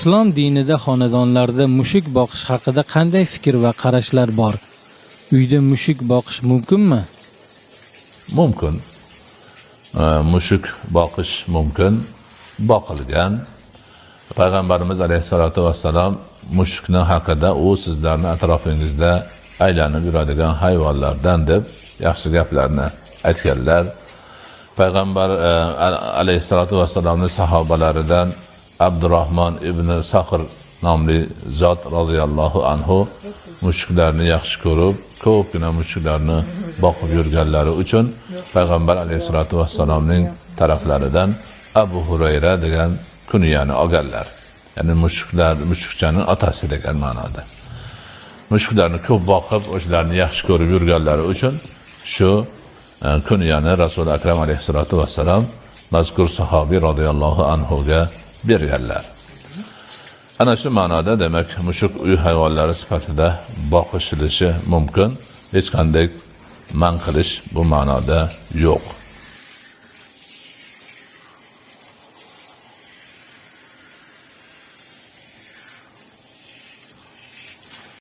Islom dinida xonadonlarda mushuk boqish haqida qanday fikr va qarashlar bor? Uyda mushuk boqish mumkinmi? Mumkin. Mushuk boqish mumkin, boqilgan. Payg'ambarimiz alayhissalotu vassalom mushukni haqida u sizlarni atrofingizda aylanib yuradigan hayvonlardan deb yaxshi gaplarni aytganlar. Payg'ambar alayhissalotu vassalomni sahobalaridan Abdurahmon ibn Sahr nomli zot roziyallohu anhu mushuklarni yaxshi ko'rib, ko'pgina mushuklarni boqib yurganlari uchun payg'ambar alayhissalotu vassalomning taraflaridan Abu Hurayra degan kunyani olganlar. Ya'ni mushuklar, mushukchaning otasi degan ma'noda. Mushuklarni ko'p boqib, o'shalarni yaxshi ko'rib yurganlari uchun shu kunyani Rasuli Akram alayhissalotu vassalom mazkur sahobiy roziyallohu anhuga berganlar. Ana shu ma'noda demak mushuk uy hayvonlari sifatida boqishilishi mumkin. Hech qanday man qilish bu ma'noda yo'q.